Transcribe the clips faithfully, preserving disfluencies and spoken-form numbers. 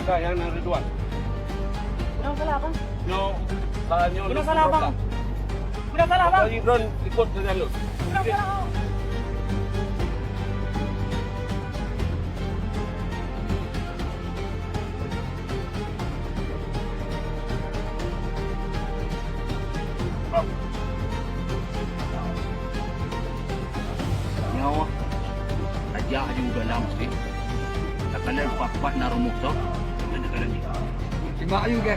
Dah, nyang na Ridwan. Bunoe salah, Bang. Nyoe, salah nyoe. Bunoe salah, Bang. Bunoe salah, Bang. Pokoknya droen ikut dengan lu. Bunoe salah, Bang. Nyoe, tajak aju dalam sikit. Takalon pat-pat na rumoh tu, takalon ni. Timbak aju ke?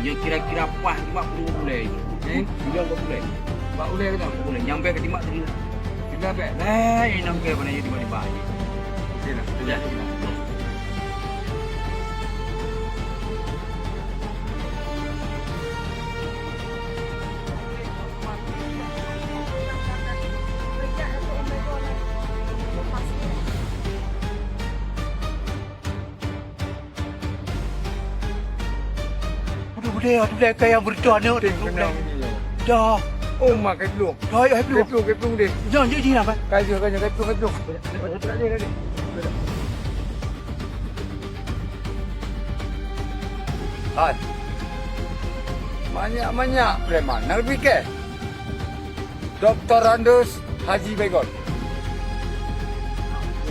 Ya, kira-kira paih timbak puluh ulèe. Eh? Puluh ulèe. Timbak ulèe ke tak? Ulèe. Nyang bèk timbak tadi. Timbak bèk. Eh, nyang bèk mana jadi timbak-timbak. Okey lah. Okey lah. Aduh, boleh, aduh, boleh, kayak berita ni, aduh, boleh. Dah. Oh, mak, kayu pelung. Dah, ayo, kayu pelung. Kayu pelung, kayu pelung deh. Jangan, jangan, jangan, Bang. Kayu, kayu, kayu pelung, kayu pelung. Hai. Manyak-manyak preman. Nak lebih ke? Doktor Randus Haji Baygon.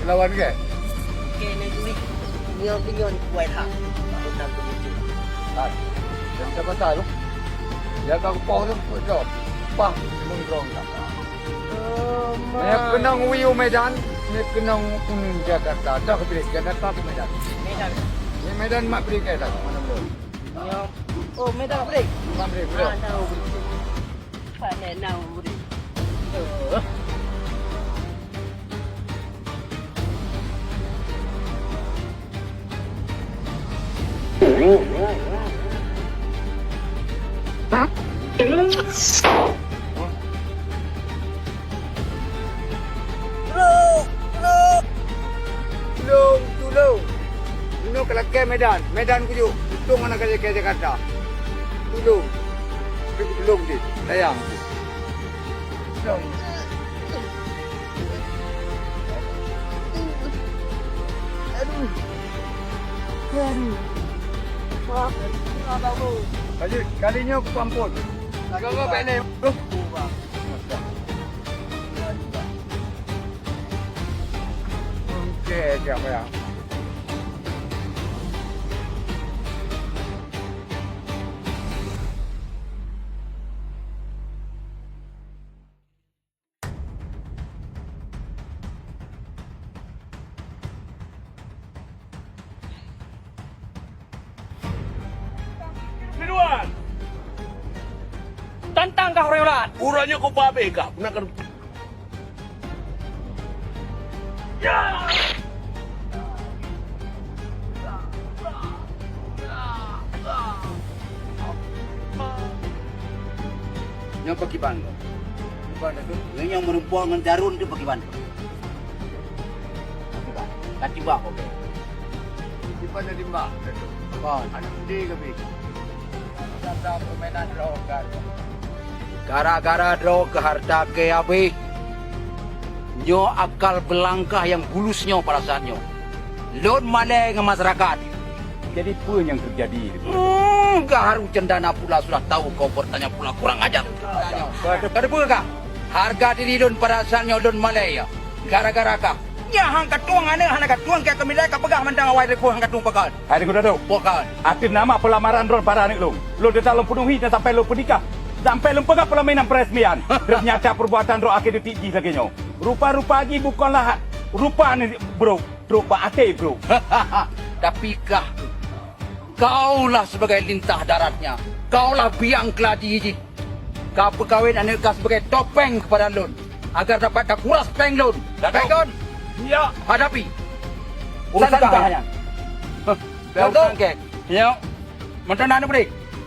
Lawan ke? Oke, negeri. Nyoe, nyoe kuat hak. Tentang begitu. Hai. Jangan kata tu. Jaga kepala tu, betul. Pah, mengrong tak. Oh, Mei keunong wiyeu Medan, mei keunong uneun Jakarta. Dah bri Jakarta ke Medan. Medan. Di Medan mak bri ke dah, mana belum? Nyoe. Oh, Medan mak bri. Mak bri, belum. Ah, tahu bri. Pandai tahu bri. Oh. Tulông! Tulông! Tulông! Tulông! Inoe ka lakèe Medan, Medan kujok. Untông hana ka lakèe Jakarta. Tulông! Tulông cit, sayang. Tulông! Aduh. Aduh. Maaf, maaf, Abang. Lanjut, kali nyoe kupampôn. Lagu apa ni? Duh. Oke, siap ya. Ridwan! Tantang kah ureueng nyoe? Ureueng nyoe ku pabeh kah? Pernah kan? Ya! Nyoe pakriban kah? Pakriban, Datuk. Nyoe nyang meureumpok ngon jarun tu pakriban kah? Pakriban. Ka tiba kah, Bek? Tiba dah tiba, Datuk. Kon. Aneuk mudi kah, Bek? Gara-gara droe keu hareuta keu abéh, nyoe akal beulangkah nyang bulus nyoe pada saat nyoe. Lôn malèe ngon masyarakat. Jadi peue nyang teujadi? Hmm, geuharu cendana pula sudah tahu kau bertanya pula kurang ajar. Kata peue kah? Hareuga diri lôn pada saat nyoe lôn malèe ya. Gara-gara kah? Nyan han katueng aneuk hana katueng keu keumilék ka peugah mantong awai leukoh han katueng peugah. Hai Teungku Datuk. Bukan. Ateueh nama peulamaran droe para aneuk lôn, lôn teutab lôn peunuhi dan sampai lôn peunikah, sampai lôn peugah peulaminan peresmian. Ternyata perbuatan droe akhé detik jih lagèe nyoe. Rupa-rupa jih bukanlah rupa ni, Bro, trok bak até, Bro. Tapi kah, kaulah sebagai lintah daratnya, kaulah biang keuladi jih. Ka peukawen aneuk kah sebagai topeng kepada lôn, agar dapat ka kuras péng lôn. Datuk. Baik, Kon? Ya. Hadapi. Urusan kah nyan. Hah. Datuk. Urusan kah. Ya. Mantong na aneuk muda.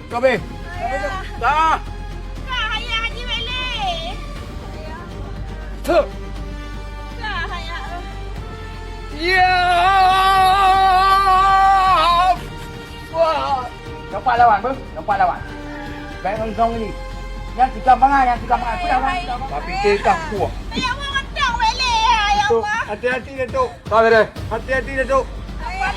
Ka habéh. Ayah. Dah. Kah, ayah Haji Weli. Tuh. Kah, ayah. Ya. Wah. Nampak lawan, beuh? Nampak lawan. Baik ngon gong ni. Yang tiga mangan, yang tiga mangan. Apa dah, bang? Tapi kita kuah. Ayah, mau ngetang balik, ya, ya Allah. Hati-hati, Datuk. Sabar deh. Hati-hati, Datuk. Ayah.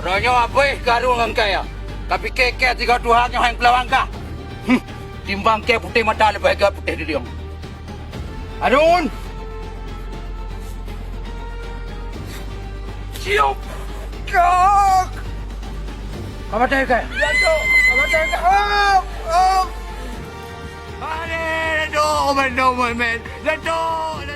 Uroe nyoe abéh keu Harun ngon kèe. Kapike kèe sigoe tuha nyoe han peulawang kah? Hmm, timbang kèe putéh mata leubeh gèt putéh diliong. Harun! Siup! Kak! Ka maté kèe? Ya, Datuk! Ka maté kèe? Oh! Oh! Aduh, Datuk! Datuk!